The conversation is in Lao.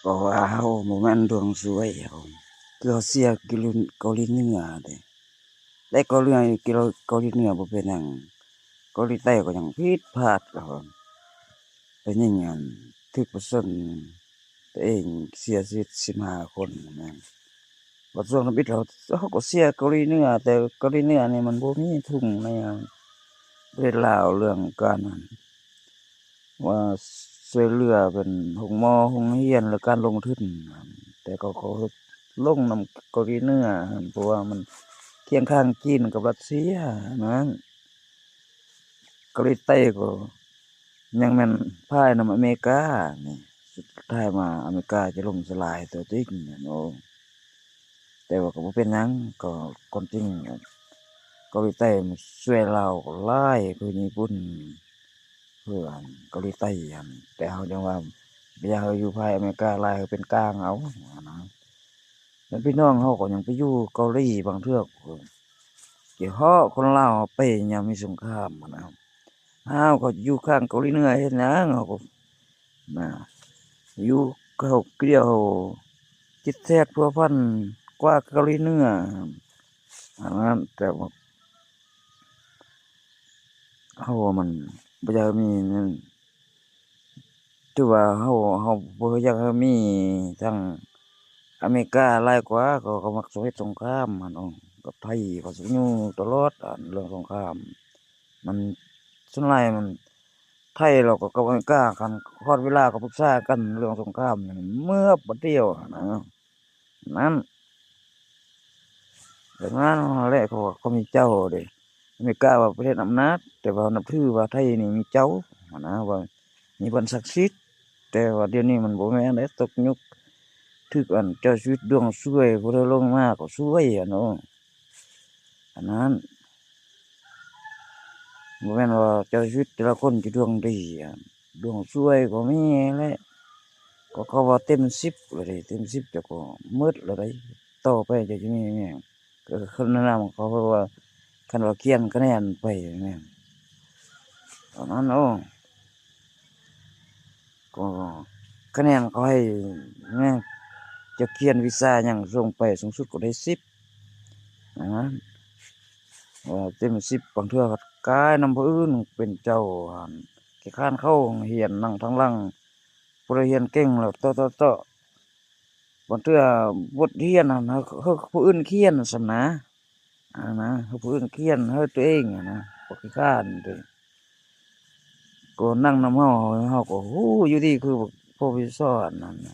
ກໍວ່າເຮົາບໍ່ແມ່ນດວງສວຍ ເຮົາ ຄືເຮົາເຊຍເກົາຫຼີເໜືອເດ້ ແຕ່ເກົາຫຼີ ເກົາຫຼີເໜືອບໍ່ເປັນຫຍັງ ເກົາຫຼີໃຕ້ກໍຍັງຜິດພາດ ເຮົາໄປຍິງອັນຖືກປະຊາຊົນ ຕົວເອງເສຍຊີວິດສິບຫ້າຄົນແມ່ນ ບັດຊ່ວງທຳອິດເຮົາ ເຮົາກໍເຊຍເກົາຫຼີເໜືອ ແຕ່ເກົາຫຼີເໜືອນີ້ມັນບໍ່ມີທຸງໃນປະເທດລາວ ເລື່ອງການ ວ່າຊ່ວຍເຫຼືອເປັນໂຮງໝໍ ໂຮງຮຽນ ແລະ ການລົງທຶນ ແຕ່ເຂົາກໍລົງນຳເກົາຫຼີເໜືອ ເພາະວ່າມັນຄຽງຂ້າງຈີນກັບຣັດເຊຍນັ້ນ ເກົາຫຼີໃຕ້ກໍຍັງແມ່ນພາຍນຳອາເມລິການີ້ ສຸດທ້າຍມາອາເມລິກາຈະລົ້ມສະລາຍຕົວຈິງເນາະ. ແຕ່ວ່າກໍບໍ່ເປັນຫຍັງ ກໍຄວາມຈິງເກົາຫຼີໃຕ້ມັນຊ່ວຍລາວຫຼາຍ ຄືຍີ່ປຸ່ນ ຄືອັນເກົາຫຼີໃຕ້ຫັ້ນ ແຕ່ເຮົາຈັ່ງວ່າ ຢ່າເຮົາຢູ່ພາຍອາເມລິກາຫຼາຍ ເຮົາເປັນກາງເອົາຫັ້ນນະ ແລ້ວພີ່ນ້ອງເຮົາກໍຍັງໄປຢູ່ເກົາຫຼີ ບາງເທື່ອກໍເຫາະຄົນລາວເຮົາໄປຍາມມີສົງຄາມຫັ້ນນະ ເຮົາກໍຢູ່ຂ້າງເກົາຫຼີເໜືອເຮັດຫຍັງ ເຮົາກໍ ນະ ຢູ່ເຂົ້າກ່ຽວຕິດແທດພົວພັນກວ່າເກົາຫຼີເໜືອ ອັນນັ້ນ ແຕ່ວ່າເຮົາວ່າມັນບໍ່ຢາກໃຫ້ມີນັ້ນ ຖືວ່າເຮົາ ເຮົາບໍ່ຢາກໃຫ້ມີທາງອາເມລິກາຫຼາຍກວ່າ ເຂົາ ເຂົາມັກສົງເຮັດສົງຄາມຫັ້ນເນາະ ກັບໄທ ເຂົາຊິຢູ່ຕະຫຼອດ ອັນເລື່ອງສົງຄາມ ມັນ ສ່ວນຫຼາຍມັນ ໄທລາວກໍກັບອາເມລິກາ ຄັນຮອດເວລາກໍປຶກສາກັນເລື່ອງສົງຄາມນີ້ ເມືອບາດດຽວຫັ້ນນະ ນັ້ນ ແບບນັ້ນແຫຼະ ເພາະວ່າເຂົາມີເຈົ້າເດ້ ອາເມລິກາວ່າປະເທດອຳນາດ ແຕ່ວ່າເຮົານັບຖືວ່າໄທນີ້ມີເຈົ້າຫັ້ນນະ ວ່າມີວັນສັກສິດ ແຕ່ວ່າດຽວນີ້ມັນບໍ່ແມ່ນເດ້ ຕົກຍຸກ ຖືກອັນເຈົ້າຊີວິດດວງສວຍ ຜູ້ໃດລົງມາກໍສວຍຫັ້ນເນາະ ອັນນັ້ນ ບໍ່ແມ່ນວ່າເຈົ້າຊີວິດແຕ່ລະຄົນຈະດວງດີ ດວງສວຍກໍມີແຫຼະ ກໍເຂົາວ່າເຕັມສິບແລ້ວເດ້ ເຕັມສິບເຈົ້າກໍໝົດແລ້ວເດ້ ຕໍ່ໄປເຈົ້າຈະມີຫຍັງ ກໍຄືແນະນຳເຂົາວ່າ ຄັນວ່າຂຽນຄະແນນໄປແມ່ນ ຕອນນັ້ນ ໂອ້ ກໍຄະແນນເຂົາໃຫ້ແມ່ນ ຈະຂຽນວິຊາຫຍັງສົ່ງໄປ ສູງສຸດກໍໄດ້ສິບ ນະ ເອີ ເຕັມສິບ ບາງເທື່ອກໍກາຍນຳຜູ້ອື່ນເປັນເຈົ້າຫັ້ນ ຂີ້ຄ້ານເຂົ້າໂຮງຮຽນ ນັ່ງທາງຫຼັງ ຜູ້ໃດຮຽນເກັ່ງແລ້ວເຕາະໆ ບາງເທື່ອບົດຮຽນຫັ້ນ ເອີ ຜູ້ອື່ນຂຽນຊັ້ນນະ ອັນນະ ໃຫ້ຜູ້ອື່ນຂຽນ ໃຫ້ຕົວເອງຫັ້ນນະ ບໍ່ຂີ້ຄ້ານຕິ ກໍນັ່ງນຳເຮົາ ເຮົາກໍຮູ້ຢູ່ດີ ຄືພວກວິສະວະນັ້ນນະ